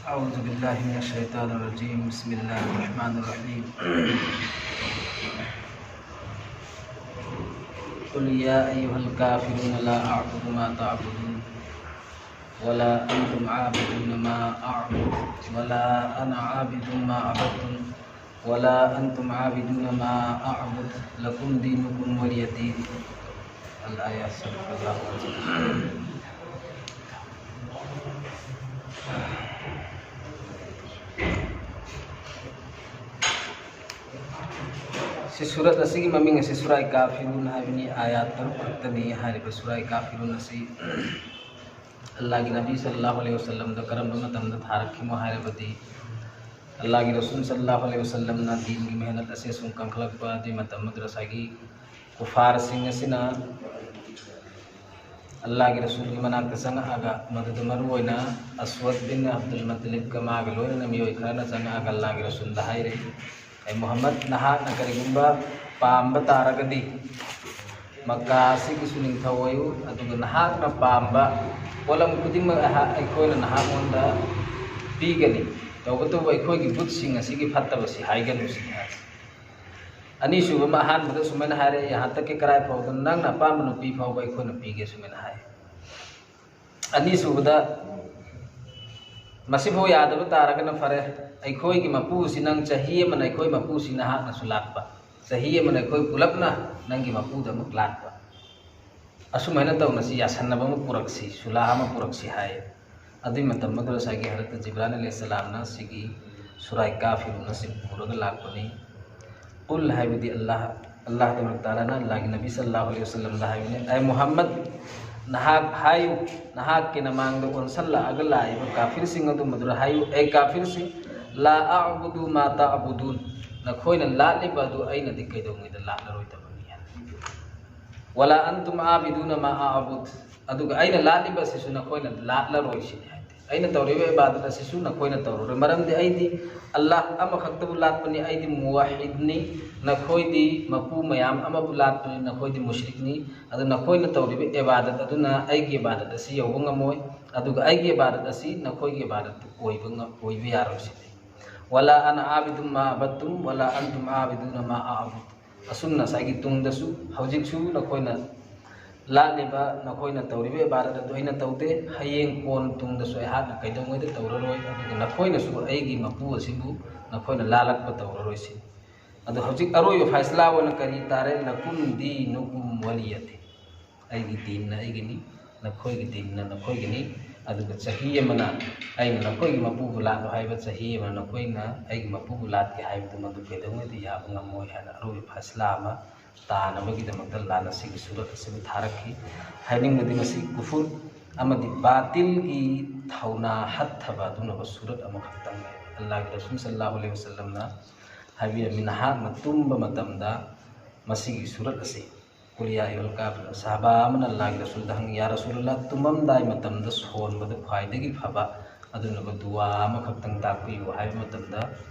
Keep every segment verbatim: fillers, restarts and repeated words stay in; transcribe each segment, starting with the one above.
أعوذ بالله من الشيطان الرجيم. بسم الله الرحمن الرحيم. قل يا أيها الكافرون لا أعبد ما تعبدون ولا أنتم عابدون ما أعبد ولا أنا عابد ما عبدتم ولا أنتم عابدون ما أعبد، لكم دينكم ولي دين. الآية. صدق الله العظيم. ꯁꯤ ꯁꯨꯔꯠ ꯑꯁꯤꯒꯤ ꯃꯃꯤꯡ ꯑꯁꯤ ꯁꯨꯔꯥꯏ ꯀꯥꯐꯤꯔꯨꯟ ꯍꯥꯏꯕꯅꯤ꯫ ꯑꯥꯌꯥꯠ ꯇꯔꯨꯛ ꯈꯛꯇꯅꯤ꯫ ꯍꯥꯏꯔꯤꯕ ꯁꯨꯔꯥꯏ ꯀꯥꯐꯤꯔꯨꯟ ꯑꯁꯤ ꯑꯜꯂꯥꯍꯒꯤ ꯅꯕꯤ ꯁꯜꯂꯜꯂꯥꯍꯨ ꯑꯂꯩꯍꯤ ꯋꯁꯜꯂꯝꯗ ꯀꯔꯝꯕ ꯃꯇꯝꯗ ꯊꯥꯔꯛꯈꯤꯃꯣ ꯍꯥꯏꯔꯕꯗꯤ, ꯑꯜꯂꯥꯍꯒꯤ ꯔꯁꯨꯜ ꯁꯜꯂꯜꯂꯥꯍꯨ ꯑꯂꯩꯍꯤ ꯋꯁꯜꯂꯝꯅ ꯗꯤꯟꯒꯤ ꯃꯦꯍꯅꯠ ꯑꯁꯤ ꯑꯁꯨꯝ ꯀꯟꯈꯠꯂꯛꯄ ꯑꯗꯨꯒꯤ ꯃꯇꯝ ꯑꯗꯨꯗ ꯉꯁꯥꯏꯒꯤ ꯀꯨꯐꯥꯔꯁꯤꯡ ꯑꯁꯤꯅ ꯑꯜꯂꯥꯍꯒꯤ ꯔꯁꯨꯜꯒꯤ ꯃꯅꯥꯛꯇ ꯆꯪꯉꯛꯑꯒ, ꯃꯗꯨꯗ ꯃꯔꯨꯑꯣꯏꯅ ꯑꯁꯋꯗ ꯕꯤꯟ ꯑꯕꯗꯨꯜ ꯃꯨꯇꯂꯤꯕꯀ ꯃꯥꯒ ꯂꯣꯏꯅꯅ ꯃꯤꯑꯣꯏ ꯈꯔꯅ ꯆꯪꯉꯛꯑꯒ ꯑꯜꯂꯥꯍꯒꯤ ꯔꯁꯨꯜꯗ ꯍꯥꯏꯔꯦ, "ꯑꯩ ꯃꯨꯍꯝꯃꯗ, ꯅꯍꯥꯛꯅ ꯀꯔꯤꯒꯨꯝꯕ ꯄꯥꯝꯕ ꯇꯥꯔꯒꯗꯤ ꯃꯛꯀꯥ ꯑꯁꯤꯒꯤꯁꯨ ꯅꯤꯡꯊꯧ ꯑꯣꯏꯌꯨ, ꯑꯗꯨꯒ ꯅꯍꯥꯛꯅ ꯄꯥꯝꯕ ꯄꯣꯠꯂꯝ ꯈꯨꯗꯤꯡꯃꯛ ꯑꯩꯍꯥꯛ, ꯑꯩꯈꯣꯏꯅ ꯅꯍꯥꯛꯉꯣꯟꯗ ꯄꯤꯒꯅꯤ, ꯇꯧꯕꯇꯕꯨ ꯑꯩꯈꯣꯏꯒꯤ ꯕꯨꯠꯁꯤꯡ ꯑꯁꯤꯒꯤ ꯐꯠꯇꯕꯁꯤ ꯍꯥꯏꯒꯅꯨ" ꯁꯤꯅꯤ ꯍꯥꯏ꯫ ꯑꯅꯤꯁꯨꯕ ꯑꯃ ꯑꯍꯥꯟꯕꯗ ꯁꯨꯃꯥꯏꯅ ꯍꯥꯏꯔꯦ, "ꯌꯍꯥꯟ ꯇꯛ ꯀꯤ ꯀꯔꯥꯏ ꯐꯥꯎꯕꯗ ꯅꯪꯅ ꯑꯄꯥꯝꯕ ꯅꯨꯄꯤ ꯐꯥꯎꯕ ꯑꯩꯈꯣꯏꯅ ꯄꯤꯒꯦ" ꯁꯨꯃꯥꯏꯅ ꯍꯥꯏ꯫ ꯑꯅꯤꯁꯨꯕꯗ, "ꯃꯁꯤꯐꯥꯎ ꯌꯥꯗꯕ ꯇꯥꯔꯒꯅ ꯐꯔꯦ, ꯑꯩꯈꯣꯏꯒꯤ ꯃꯄꯨꯁꯤ ꯅꯪ ꯆꯍꯤ ꯑꯃꯅ ꯑꯩꯈꯣꯏ ꯃꯄꯨꯁꯤ ꯅꯍꯥꯛꯅꯁꯨ ꯂꯥꯠꯄ, ꯆꯍꯤ ꯑꯃꯅ ꯑꯩꯈꯣꯏ ꯄꯨꯂꯞꯅ ꯅꯪꯒꯤ ꯃꯄꯨꯗ ꯑꯃꯨꯛ ꯂꯥꯠꯄ, ꯑꯁꯨꯃꯥꯏꯅ ꯇꯧꯅꯁꯤ, ꯌꯥꯁꯟꯅꯕ ꯑꯃ ꯄꯨꯔꯛꯁꯤ, ꯁꯨꯂꯥ ꯑꯃ ꯄꯨꯔꯛꯁꯤ" ꯍꯥꯏ꯫ ꯑꯗꯨꯒꯤ ꯃꯇꯝ ꯑꯗꯨꯗ ꯉꯁꯥꯏꯒꯤ ꯍꯖꯔꯠ ꯖꯤꯕ꯭ꯔꯥꯏꯜ ꯑꯂꯩꯍꯤꯁꯁꯂꯥꯝꯅ ꯁꯤꯒꯤ ꯁꯨꯔꯥꯏ ꯀꯥꯐꯤꯔꯨꯟ ꯑꯁꯤ ꯄꯨꯔꯒ ꯂꯥꯛꯄꯅꯤ꯫ ꯀꯨꯜ ꯍꯥꯏꯕꯗꯤ ꯑꯜꯂꯥꯍ, ꯑꯜꯂꯥꯍ ꯇꯕꯥꯔꯛ ꯇꯥꯂꯥꯅ ꯑꯜꯂꯥꯍꯒꯤ ꯅꯕꯤ ꯁꯜꯂꯜꯂꯥꯍꯨ ꯑꯂꯩꯍꯤ ꯋꯁꯜꯂꯝꯗ ꯍꯥꯏꯕꯅꯤ, "ꯑꯦ ꯃꯨꯍꯝꯃꯗ, ꯅꯍꯥꯛ ꯍꯥꯏꯌꯨ, ꯅꯍꯥꯛꯀꯤ ꯅꯃꯥꯡꯗ ꯑꯣꯟꯁꯜꯂꯛꯑꯒ ꯂꯥꯛꯏꯕ ꯀꯥꯐꯤꯔꯁꯤꯡ ꯑꯗꯨ ꯃꯗꯨꯗ ꯍꯥꯏꯌꯨ, ꯑꯦ ꯀꯥꯐꯤꯔꯁꯤꯡ, ꯂꯥ ꯑꯑꯕꯨꯗꯨ ꯃꯥ ꯇꯥꯑꯕꯨꯗꯨꯟ, ꯅꯈꯣꯏꯅ ꯂꯥꯠꯂꯤꯕ ꯑꯗꯨ ꯑꯩꯅꯗꯤ ꯀꯩꯗꯧꯉꯩꯗ ꯂꯥꯠꯂꯔꯣꯏꯗꯕꯅꯤ" ꯍꯥꯏ꯫ "ꯋꯥꯂꯥ ꯑꯟꯇꯨꯝ ꯑꯥꯕꯤꯗꯨꯅ ꯃꯥ ꯑꯥꯕꯨꯗ, ꯑꯗꯨꯒ ꯑꯩꯅ ꯂꯥꯠꯂꯤꯕ ꯑꯁꯤꯁꯨ ꯅꯈꯣꯏꯅ ꯂꯥꯠꯂꯔꯣꯏ" ꯁꯤꯅꯤ ꯍꯥꯏꯗꯤ꯫ ꯑꯩꯅ ꯇꯧꯔꯤꯕ ꯏꯕꯥꯗꯠ ꯑꯁꯤꯁꯨ ꯅꯈꯣꯏꯅ ꯇꯧꯔꯔꯣꯏ, ꯃꯔꯝꯗꯤ ꯑꯩꯗꯤ ꯑꯜꯂꯥꯍ ꯑꯃꯈꯛꯇꯕꯨ ꯂꯥꯠꯄꯅꯤ, ꯑꯩꯗꯤ ꯃꯨꯋꯥꯍꯤꯗꯅꯤ, ꯅꯈꯣꯏꯗꯤ ꯃꯄꯨ ꯃꯌꯥꯝ ꯑꯃꯕꯨ ꯂꯥꯠꯄꯅꯤ, ꯅꯈꯣꯏꯗꯤ ꯃꯨꯁ꯭ꯔꯤꯛꯅꯤ꯫ ꯑꯗꯨ ꯅꯈꯣꯏꯅ ꯇꯧꯔꯤꯕ ꯏꯕꯥꯗꯠ ꯑꯗꯨꯅ ꯑꯩꯒꯤ ꯏꯕꯥꯗꯠ ꯑꯁꯤ ꯌꯧꯕ ꯉꯝꯃꯣꯏ꯫ ꯑꯗꯨꯒ ꯑꯩꯒꯤ ꯏꯕꯥꯗꯠ ꯑꯁꯤ ꯅꯈꯣꯏꯒꯤ ꯏꯕꯥꯗꯠ ꯑꯣꯏꯕ ꯉ-, ꯑꯣꯏꯕ ꯌꯥꯔꯣꯏ ꯁꯤꯅꯤ꯫ "ꯋꯂꯥ ꯑꯅꯥ ꯑꯥꯕꯤꯗꯨꯝ ꯃꯥ ꯑꯕꯠꯇꯨꯝ, ꯋꯂꯥ ꯑꯟꯇꯨꯝ ꯑꯥꯕꯤꯗꯨꯅ ꯃꯥ ꯑꯥꯕꯨꯗ"꯫ ꯑꯁꯨꯝꯅ ꯉꯁꯥꯏꯒꯤ ꯇꯨꯡꯗꯁꯨ, ꯍꯧꯖꯤꯛꯁꯨ ꯅꯈꯣꯏꯅ ꯂꯥꯠꯂꯤꯕ, ꯅꯈꯣꯏꯅ ꯇꯧꯔꯤꯕ ꯏꯕꯥꯗꯠ ꯑꯗꯨ ꯑꯩꯅ ꯇꯧꯗꯦ, ꯍꯌꯦꯡ ꯀꯣꯟ ꯇꯨꯡꯗꯁꯨ ꯑꯩꯍꯥꯛꯅ ꯀꯩꯗꯧꯉꯩꯗ ꯇꯧꯔꯔꯣꯏ, ꯑꯗꯨꯒ ꯅꯈꯣꯏꯅꯁꯨ ꯑꯩꯒꯤ ꯃꯄꯨ ꯑꯁꯤꯕꯨ ꯅꯈꯣꯏꯅ ꯂꯥꯜꯂꯛꯄ ꯇꯧꯔꯔꯣꯏ ꯁꯤꯅꯤ꯫ ꯑꯗꯣ ꯍꯧꯖꯤꯛ ꯑꯔꯣꯏꯕ ꯐꯥꯏꯁꯂꯥ ꯑꯣꯏꯅ ꯀꯔꯤ ꯇꯥꯔꯦ? "ꯂꯀꯨꯝ ꯗꯤꯅꯨꯀꯨꯝ ꯋꯂꯤꯌ ꯗꯤꯟ"꯫ ꯑꯩꯒꯤ ꯗꯤꯟꯅ ꯑꯩꯒꯤꯅꯤ, ꯅꯈꯣꯏꯒꯤ ꯗꯤꯟꯅ ꯅꯈꯣꯏꯒꯤꯅꯤ꯫ ꯑꯗꯨꯒ ꯆꯍꯤ ꯑꯃꯅ ꯑꯩꯅ ꯅꯈꯣꯏꯒꯤ ꯃꯄꯨꯕꯨ ꯂꯥꯠꯂꯣ ꯍꯥꯏꯕ, ꯆꯍꯤ ꯑꯃꯅ ꯅꯈꯣꯏꯅ ꯑꯩꯒꯤ ꯃꯄꯨꯕꯨ ꯂꯥꯠꯀꯦ ꯍꯥꯏꯕꯗꯨ ꯃꯗꯨ ꯀꯩꯗꯧꯉꯩꯗ ꯌꯥꯕ ꯉꯝꯃꯣꯏ ꯍꯥꯏꯅ ꯑꯔꯣꯏꯕ ꯐꯥꯁꯂꯥ ꯑꯃ ꯇꯥꯅꯕꯒꯤꯗꯃꯛꯇ ꯂꯥꯟ ꯑꯁꯤꯒꯤ ꯁꯨꯔꯠ ꯑꯁꯤꯕꯨ ꯊꯥꯔꯛꯈꯤ꯫ ꯍꯥꯏꯅꯤꯡꯕꯗꯤ ꯃꯁꯤ ꯀꯨꯐꯨꯔ ꯑꯃꯗꯤ ꯕꯥꯇꯤꯜꯒꯤ ꯊꯧꯅꯥ ꯍꯠꯊꯕ ꯑꯗꯨꯅꯕ ꯁꯨꯔꯠ ꯑꯃꯈꯛꯇꯪ ꯂꯩ꯫ ꯑꯜꯂꯥꯍꯒꯤ ꯔꯁꯨꯜ ꯁꯜꯂꯥꯍꯨ ꯑꯂꯩꯍꯤ ꯋꯁꯜꯂꯝꯅ ꯍꯥꯏꯕꯤꯔꯝꯃꯤ, ꯅꯍꯥꯛꯅ ꯇꯨꯝꯕ ꯃꯇꯝꯗ ꯃꯁꯤꯒꯤ ꯁꯨꯔꯠ ꯑꯁꯤ, "ꯀꯨꯜ ꯌꯥ ꯑꯌꯨꯍꯜ ꯀꯥꯐꯤꯔꯨꯟ"꯫ ꯁꯍꯥꯕꯥ ꯑꯃꯅ ꯑꯜꯂꯥꯍꯒꯤ ꯔꯁꯨꯜꯗ ꯍꯪꯉꯤ, "ꯌꯥ ꯔꯁꯨꯂꯜꯂꯥꯍ, ꯇꯨꯝꯃꯝꯗꯥꯏ ꯃꯇꯝꯗ ꯁꯣꯟꯕꯗ ꯈ꯭ꯋꯥꯏꯗꯒꯤ ꯐꯕ ꯑꯗꯨꯅꯕ ꯗꯨꯋꯥ ꯑꯃꯈꯛꯇꯪ ꯇꯥꯛꯄꯤꯌꯨ" ꯍꯥꯏꯕ ꯃꯇꯝꯗ,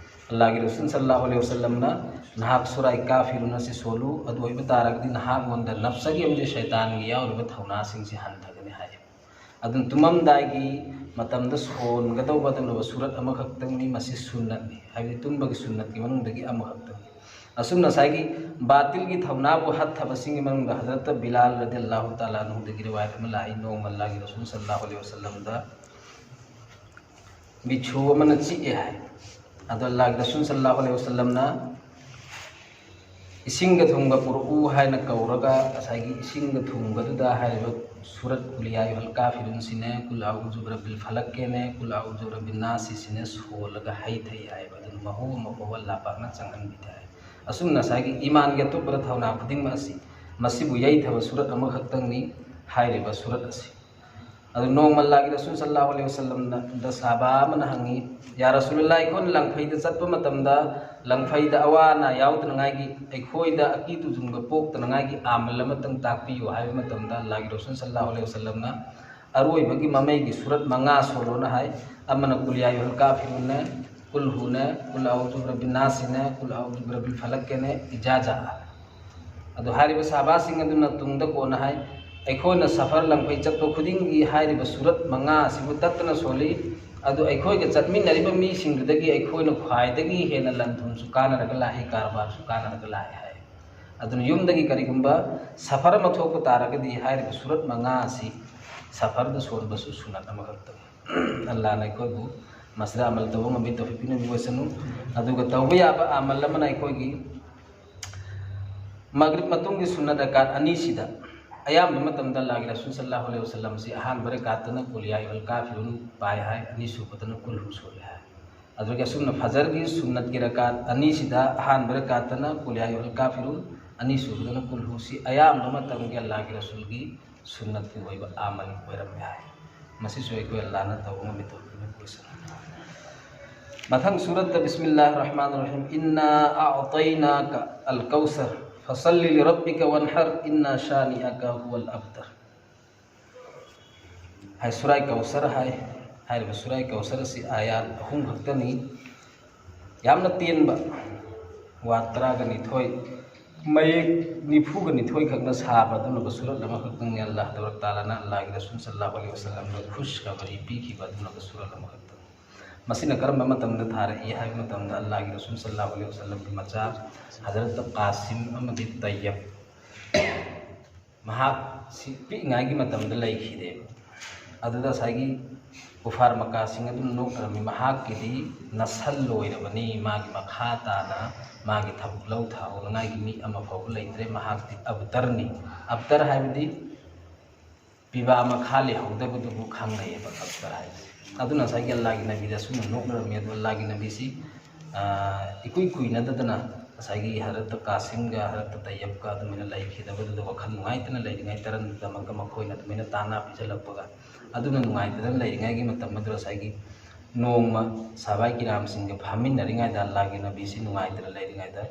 ꯑꯜꯂꯥꯍꯒꯤ ꯔꯁꯨꯜ ꯁꯜꯂꯥꯍꯨ ꯑꯂꯩꯍꯤ ꯋꯁꯜꯂꯝꯅ, "ꯅꯍꯥꯛ ꯁꯨꯔꯥꯏ ꯀꯥꯐꯤꯔꯨꯟ ꯑꯁꯤ ꯁꯣꯜꯂꯨ, ꯑꯗꯨ ꯑꯣꯏꯕ ꯇꯥꯔꯒꯗꯤ ꯅꯍꯥꯛꯉꯣꯟꯗ ꯅꯞꯁꯒꯤ ꯑꯃꯗꯤ ꯁꯩꯇꯥꯟꯒꯤ ꯌꯥꯎꯔꯤꯕ ꯊꯧꯅꯥꯁꯤꯡꯁꯤ ꯍꯟꯊꯒꯅꯤ" ꯍꯥꯏ꯫ ꯑꯗꯨꯅ ꯇꯨꯝꯃꯝꯗꯥꯏꯒꯤ ꯃꯇꯝꯗ ꯁꯣꯟꯒꯗꯧꯕ ꯑꯗꯨꯒꯨꯝꯂꯕ ꯁꯨꯔꯠ ꯑꯃꯈꯛꯇꯪꯅꯤ, ꯃꯁꯤ ꯁꯨꯟꯅꯠꯅꯤ, ꯍꯥꯏꯕꯗꯤ ꯇꯨꯝꯕꯒꯤ ꯁꯨꯟꯅꯠꯀꯤ ꯃꯅꯨꯡꯗꯒꯤ ꯑꯃꯈꯛꯇꯪꯅꯤ꯫ ꯑꯁꯨꯝꯅ ꯉꯁꯥꯏꯒꯤ ꯕꯥꯇꯤꯜꯒꯤ ꯊꯧꯅꯥꯕꯨ ꯍꯠꯊꯕꯁꯤꯡꯒꯤ ꯃꯅꯨꯡꯗ ꯍꯖꯔꯠ ꯕꯤꯂꯥꯜ ꯔꯗꯤꯌꯜꯂꯥꯍꯨ ꯇꯥꯂꯥ ꯑꯟꯍꯨꯗꯒꯤ ꯔꯤꯋꯥꯌꯠ ꯑꯃ ꯂꯥꯛꯏ, ꯅꯣꯡꯃ ꯑꯜꯂꯥꯍꯒꯤ ꯔꯁꯨꯜ ꯁꯜꯂꯥꯍꯨ ꯑꯂꯩꯍꯤ ꯋꯁꯜꯂꯝꯗ ꯕꯤꯆꯨ ꯑꯃꯅ ꯆꯤꯛꯑꯦ ꯍꯥꯏ꯫ ꯑꯗꯣ ꯑꯜꯂꯥꯍꯒꯤ ꯔꯁꯨꯜ ꯁꯜꯂꯥꯍꯨ ꯑꯂꯩꯍꯤ ꯋꯁꯜꯂꯝꯅ ꯏꯁꯤꯡꯒ ꯊꯨꯝꯒ ꯄꯨꯔꯛꯎ ꯍꯥꯏꯅ ꯀꯧꯔꯒ, ꯉꯁꯥꯏꯒꯤ ꯏꯁꯤꯡꯒ ꯊꯨꯝꯒꯗꯨꯗ ꯍꯥꯏꯔꯤꯕ ꯁꯨꯔꯠ ꯀꯨꯜ ꯌꯥ ꯑꯌꯨꯍꯜ ꯀꯥꯐꯤꯔꯨꯟꯁꯤꯅꯦ, ꯀꯨꯜ ꯑꯎꯖꯨ ꯕꯤꯔꯕꯤꯜ ꯐꯂꯛꯀꯦꯅꯦ, ꯀꯨꯜ ꯑꯎꯖꯨ ꯕꯤꯔꯕꯤꯟ ꯅꯥꯁꯤꯁꯤꯅꯦ ꯁꯣꯜꯂꯒ ꯍꯩꯊꯩ ꯍꯥꯏꯕ꯫ ꯑꯗꯨꯅ ꯃꯍꯨ ꯑꯃ ꯐꯥꯎꯕ ꯑꯜꯂꯥꯍ ꯄꯥꯛꯅ ꯆꯪꯍꯟꯕꯤꯗꯦ ꯍꯥꯏ꯫ ꯑꯁꯨꯝꯅ ꯉꯁꯥꯏꯒꯤ ꯏꯃꯥꯟꯒꯤ ꯑꯇꯣꯞꯄꯗ ꯊꯧꯅꯥ ꯈꯨꯗꯤꯡꯃꯛ ꯑꯁꯤ, ꯃꯁꯤꯕꯨ ꯌꯩꯊꯕ ꯁꯨꯔꯠ ꯑꯃꯈꯛꯇꯪꯅꯤ ꯍꯥꯏꯔꯤꯕ ꯁꯨꯔꯠ ꯑꯁꯤ꯫ ꯑꯗꯨ ꯅꯣꯡꯃ ꯑꯜꯂꯥꯍꯒꯤ ꯔꯁꯨꯜ ꯁꯜꯂꯥꯍꯨ ꯑꯂꯩꯍꯤ ꯋꯁꯜꯂꯝꯗ ꯁꯍꯥꯕꯥ ꯑꯃꯅ ꯍꯪꯉꯤ, "ꯌꯥ ꯔꯁꯨꯂꯜꯂꯥꯍ, ꯑꯩꯈꯣꯏꯅ ꯂꯪꯐꯩꯗ ꯆꯠꯄ ꯃꯇꯝꯗ ꯂꯪꯐꯩꯗ ꯑꯋꯥ ꯑꯅꯥ ꯌꯥꯎꯗꯅꯉꯥꯏꯒꯤ, ꯑꯩꯈꯣꯏꯗ ꯑꯀꯤ ꯇꯨꯖꯨꯡꯕ ꯄꯣꯛꯇꯅꯉꯥꯏꯒꯤ ꯑꯃꯜ ꯑꯃꯇꯪ ꯇꯥꯛꯄꯤꯌꯨ" ꯍꯥꯏꯕ ꯃꯇꯝꯗ ꯑꯜꯂꯥꯍꯒꯤ ꯔꯁꯨꯜ ꯁꯜꯂꯥꯍꯨ ꯑꯂꯩꯍꯤ ꯋꯁꯜꯂꯝꯅ ꯑꯔꯣꯏꯕꯒꯤ ꯃꯃꯩꯒꯤ ꯁꯨꯔꯠ ꯃꯉꯥ ꯁꯣꯜꯂꯣꯅ ꯍꯥꯏ꯫ ꯑꯃꯅ ꯀꯨꯜ ꯌꯥ ꯑꯌꯨꯍꯜ ꯀꯥꯐꯤꯔꯨꯟꯅꯦ, ꯀꯨꯜ ꯍꯨꯅꯦ, ꯀꯨꯜ ꯑꯎꯖꯨ ꯕꯤꯔꯕꯤꯟ ꯅꯥꯁꯤꯅꯦ, ꯀꯨꯜ ꯑꯎꯖꯨ ꯕꯤꯔꯕꯤꯜ ꯐꯂꯛꯀꯦꯅꯦ, ꯏꯖꯥ ꯖꯥ꯫ ꯑꯗꯨ ꯍꯥꯏꯔꯤꯕ ꯁꯍꯥꯕꯥꯁꯤꯡ ꯑꯗꯨꯅ ꯇꯨꯡꯗ ꯀꯣꯟꯅ ꯍꯥꯏ, ꯑꯩꯈꯣꯏꯅ ꯁꯐꯔ ꯂꯝꯈꯩ ꯆꯠꯄ ꯈꯨꯗꯤꯡꯒꯤ ꯍꯥꯏꯔꯤꯕ ꯁꯨꯔꯠ ꯃꯉꯥ ꯑꯁꯤꯕꯨ ꯇꯠꯇꯅ ꯁꯣꯜꯂꯤ꯫ ꯑꯗꯨ ꯑꯩꯈꯣꯏꯒ ꯆꯠꯃꯤꯟꯅꯔꯤꯕ ꯃꯤꯁꯤꯡꯗꯨꯗꯒꯤ ꯑꯩꯈꯣꯏꯅ ꯈ꯭ꯋꯥꯏꯗꯒꯤ ꯍꯦꯟꯅ ꯂꯟ ꯊꯨꯝꯁꯨ ꯀꯥꯟꯅꯔꯒ ꯂꯥꯛꯏ, ꯀꯔꯕꯥꯔꯁꯨ ꯀꯥꯟꯅꯔꯒ ꯂꯥꯛꯏ ꯍꯥꯏ꯫ ꯑꯗꯨꯅ ꯌꯨꯝꯗꯒꯤ ꯀꯔꯤꯒꯨꯝꯕ ꯁꯐꯔ ꯑꯃ ꯊꯣꯛꯄ ꯇꯥꯔꯒꯗꯤ ꯍꯥꯏꯔꯤꯕ ꯁꯨꯔꯠ ꯃꯉꯥ ꯑꯁꯤ ꯁꯐꯔꯗ ꯁꯣꯟꯕꯁꯨ ꯁꯨꯅꯠ ꯑꯃꯈꯛꯇꯅꯤ꯫ ꯑꯜꯂꯥꯅ ꯑꯩꯈꯣꯏꯕꯨ ꯃꯁꯤꯗ ꯑꯃꯜ ꯇꯧꯕ ꯉꯝꯕꯒꯤ ꯇꯧꯐꯤꯛ ꯄꯤꯅꯕꯤꯌꯨ ꯑꯣꯏꯁꯅꯨ꯫ ꯑꯗꯨꯒ ꯇꯧꯕ ꯌꯥꯕ ꯑꯃꯜ ꯑꯃꯅ ꯑꯩꯈꯣꯏꯒꯤ ꯃꯒ꯭ꯔꯤꯕ ꯃꯇꯨꯡꯒꯤ ꯁꯨꯟꯅꯠ ꯔꯀꯥꯠ ꯑꯅꯤꯁꯤꯗ ꯑꯌꯥꯝꯕ ꯃꯇꯝꯗ ꯑꯜꯂꯥꯍꯒꯤ ꯔꯁꯨꯜ ꯁꯜꯂꯜꯂꯥꯍꯨ ꯑꯂꯩꯍꯤ ꯋꯁꯜꯂꯝꯁꯤ ꯑꯍꯥꯟꯕ ꯔꯀꯥꯠꯇꯅ ꯀꯨꯜ ꯌꯥ ꯑꯌꯨꯍꯜ ꯀꯥꯐꯤꯔꯨꯟ ꯄꯥꯏ ꯍꯥꯏ, ꯑꯅꯤꯁꯨꯕꯗꯅ ꯀꯨꯜ ꯍꯨ ꯁꯣꯜꯂꯦ ꯍꯥꯏ꯫ ꯑꯗꯨꯒ ꯑꯁꯨꯝꯅ ꯐꯖꯔꯒꯤ ꯁꯨꯟꯅꯠꯀꯤ ꯔꯀꯥꯠ ꯑꯅꯤꯁꯤꯗ ꯑꯍꯥꯟꯕ ꯔꯀꯥꯠꯇꯅ ꯀꯨꯜ ꯌꯥ ꯑꯌꯨꯍꯜ ꯀꯥꯐꯤꯔꯨꯟ, ꯑꯅꯤꯁꯨꯕꯗꯅ ꯀꯨꯜ ꯍꯨꯁꯤ ꯑꯌꯥꯝꯕ ꯃꯇꯝꯒꯤ ꯑꯜꯂꯥꯍꯒꯤ ꯔꯁꯨꯜꯒꯤ ꯁꯨꯟꯅꯠꯀꯤ ꯑꯣꯏꯕ ꯑꯃꯜ ꯑꯣꯏꯔꯝꯃꯦ ꯍꯥꯏ꯫ ꯃꯁꯤꯁꯨ ꯑꯩꯈꯣꯏ ꯑꯜꯂꯥꯍꯅ ꯇꯧꯕ ꯉꯝꯃꯤ ꯇꯧꯕꯤꯅ ꯀꯣꯏꯁꯅ꯫ ꯃꯊꯪ ꯁꯨꯔꯠꯇ ꯕꯤꯁꯃꯤꯜꯂꯥꯍꯤꯔ ꯔꯍꯃꯥꯅꯤꯔ ꯔꯍꯤꯝ, "ꯏꯟꯅꯥ ꯑꯑꯇꯩꯅꯥꯀ ꯑꯜ ꯀꯧꯁꯔ ꯐꯁꯜꯂꯤ ꯂꯤꯔꯕꯤꯀ ꯋꯟꯍꯔ ꯏꯟꯅꯥ ꯁꯥꯅꯤꯑꯀ ꯍꯨꯋꯜ ꯑꯕꯇꯔ" ꯍꯥꯏ꯫ ꯁꯨꯔꯥꯏ ꯀꯧꯁꯔ ꯍꯥꯏ꯫ ꯍꯥꯏꯔꯤꯕ ꯁꯨꯔꯥꯏ ꯀꯧꯁꯔ ꯑꯁꯤ ꯑꯥꯌꯥꯠ ꯑꯍꯨꯝ ꯈꯛꯇꯅꯤ꯫ ꯌꯥꯝꯅ ꯇꯦꯟꯕ, ꯋꯥ ꯇꯔꯥꯒ ꯅꯤꯊꯣꯏ, ꯃꯌꯦꯛ ꯅꯤꯐꯨꯒ ꯅꯤꯊꯣꯏ ꯈꯛꯅ ꯁꯥꯕ ꯑꯗꯨꯒꯨꯝꯂꯕ ꯁꯨꯔꯠ ꯑꯃꯈꯛꯇꯪꯅꯤ꯫ ꯑꯜꯂꯥꯍ ꯇꯕꯥꯔꯛ ꯇꯥꯂꯥꯅ ꯑꯜꯂꯥꯍꯒꯤ ꯔꯁꯨꯜ ꯁꯜꯂꯜꯂꯥꯍꯨ ꯑꯂꯩꯍꯤ ꯋꯁꯜꯂꯝꯗ ꯈꯨꯁꯈꯕꯔꯤ ꯄꯤꯈꯤꯕ ꯑꯗꯨꯒꯨꯝꯂꯕ ꯁꯨꯔꯠ ꯑꯃꯈꯛꯇꯪ꯫ ꯃꯁꯤꯅ ꯀꯔꯝꯕ ꯃꯇꯝꯗ ꯊꯥꯔꯛꯏ ꯍꯥꯏꯕ ꯃꯇꯝꯗ, ꯑꯜꯂꯥꯍꯒꯤ ꯔꯁꯨꯜ ꯁꯜꯂꯜꯂꯥꯍꯨ ꯑꯂꯩꯍꯤ ꯋꯁꯜꯂꯝꯒꯤ ꯃꯆꯥ ꯍꯖꯔꯠ ꯀꯥꯁꯤꯝ ꯑꯃꯗꯤ ꯇꯩꯌꯕ, ꯃꯍꯥꯛꯁꯤ ꯄꯤꯛꯏꯉꯥꯏꯒꯤ ꯃꯇꯝꯗ ꯂꯩꯈꯤꯗꯦꯕ꯫ ꯑꯗꯨꯗ ꯉꯁꯥꯏꯒꯤ ꯀꯨꯐꯥꯔ ꯃꯀꯥꯁꯤꯡ ꯑꯗꯨꯅ ꯅꯣꯛꯅꯔꯝꯃꯤ, "ꯃꯍꯥꯛꯀꯤꯗꯤ ꯅꯁꯜ ꯂꯣꯏꯔꯕꯅꯤ, ꯃꯥꯒꯤ ꯃꯈꯥ ꯇꯥꯅ ꯃꯥꯒꯤ ꯊꯕꯛ ꯂꯧ ꯊꯥꯍꯧꯅꯉꯥꯏꯒꯤ ꯃꯤ ꯑꯃ ꯐꯥꯎꯕ ꯂꯩꯇ꯭ꯔꯦ, ꯃꯍꯥꯛꯇꯤ ꯑꯕꯇꯔꯅꯤ"꯫ ꯑꯕꯇꯔ ꯍꯥꯏꯕꯗꯤ ꯄꯤꯕꯥ ꯃꯈꯥ ꯂꯩꯍꯧꯗꯕꯗꯨꯕꯨ ꯈꯪꯅꯩꯌꯦꯕ ꯑꯕꯇꯔ ꯍꯥꯏꯁꯦ꯫ ꯑꯗꯨꯅ ꯉꯁꯥꯏꯒꯤ ꯑꯜꯂꯥꯍꯒꯤ ꯅꯕꯤꯗ ꯑꯁꯨꯝꯅ ꯅꯣꯛꯅꯔꯝꯃꯤ꯫ ꯑꯗꯨ ꯑꯜꯂꯥꯍꯒꯤ ꯅꯕꯤꯁꯤ, ꯑ, ꯏꯀꯨꯏ ꯀꯨꯏꯅꯗꯗꯅ ꯉꯁꯥꯏꯒꯤ ꯍꯖꯔꯠ ꯀꯥꯁꯤꯝꯒ ꯍꯖꯔꯠ ꯇꯩꯌꯕꯀ ꯑꯗꯨꯃꯥꯏꯅ ꯂꯩꯈꯤꯗꯕꯗꯨꯗ ꯋꯥꯈꯜ ꯅꯨꯡꯉꯥꯏꯇꯅ ꯂꯩꯔꯤꯉꯩ ꯇꯔꯟꯗꯨꯗꯃꯛꯇ ꯃꯈꯣꯏꯅ ꯑꯗꯨꯃꯥꯏꯅ ꯇꯥꯅ ꯄꯤꯁꯜꯂꯛꯄꯒ, ꯑꯗꯨꯅ ꯅꯨꯡꯉꯥꯏꯇꯗꯅ ꯂꯩꯔꯤꯉꯩꯒꯤ ꯃꯇꯝ ꯑꯗꯨꯗ ꯉꯁꯥꯏꯒꯤ ꯅꯣꯡꯃ ꯁꯍꯥꯕꯥꯏ ꯀꯤꯔꯥꯝꯁꯤꯡꯒ ꯐꯝꯃꯤꯟꯅꯔꯤꯉꯩꯗ ꯑꯜꯂꯥꯍꯒꯤ ꯅꯕꯤꯁꯤ ꯅꯨꯡꯉꯥꯏꯇꯅ ꯂꯩꯔꯤꯉꯩꯗ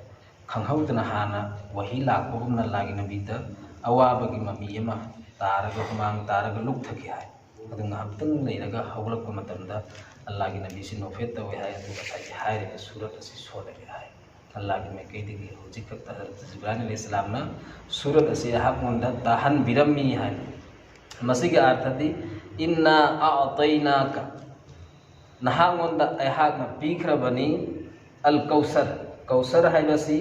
ꯈꯪꯍꯧꯗꯅ ꯍꯥꯟꯅ ꯋꯥꯍꯤ ꯂꯥꯛꯄꯒꯨꯝꯅ ꯑꯜꯂꯥꯍꯒꯤ ꯅꯕꯤꯗ ꯑꯋꯥꯕꯒꯤ ꯃꯃꯤ ꯑꯃ ꯇꯥꯔꯒ, ꯍꯨꯃꯥꯡ ꯇꯥꯔꯒ ꯂꯨꯛꯊꯈꯤ ꯍꯥꯏ꯫ ꯑꯗꯨ ꯉꯥꯏꯍꯥꯛꯇꯪ ꯂꯩꯔꯒ ꯍꯧꯒꯠꯂꯛꯄ ꯃꯇꯝꯗ ꯑꯜꯂꯥꯍꯒꯤ ꯅꯕꯤꯁꯤ ꯅꯣꯐꯦꯠ ꯇꯧꯋꯦ ꯍꯥꯏ, ꯑꯗꯨꯒ ꯉꯁꯥꯏꯒꯤ ꯍꯥꯏꯔꯤꯕ ꯁꯨꯔꯠ ꯑꯁꯤ ꯁꯣꯜꯂꯛꯑꯦ ꯍꯥꯏ꯫ ꯑꯜꯂꯥꯍꯒꯤ ꯃꯥꯏꯀꯩꯗꯒꯤ ꯍꯧꯖꯤꯛ ꯈꯛꯇ ꯍꯖꯔꯠ ꯖꯤꯕ꯭ꯔꯥꯏꯜ ꯑꯂꯩꯍꯤꯁꯁꯂꯥꯝꯅ ꯁꯨꯔꯠ ꯑꯁꯤ ꯑꯩꯍꯥꯛꯉꯣꯟꯗ ꯇꯥꯍꯟꯕꯤꯔꯝꯃꯤ ꯍꯥꯏꯅ꯫ ꯃꯁꯤꯒꯤ ꯑꯥꯔꯊꯗꯤ, "ꯏꯟꯅꯥ ꯑꯥꯇꯩꯅꯥꯀ", ꯅꯍꯥꯛꯉꯣꯟꯗ ꯑꯩꯍꯥꯛꯅ ꯄꯤꯈ꯭ꯔꯕꯅꯤ, ꯑꯜ ꯀꯧꯁꯔ꯫ ꯀꯧꯁꯔ ꯍꯥꯏꯕꯁꯤ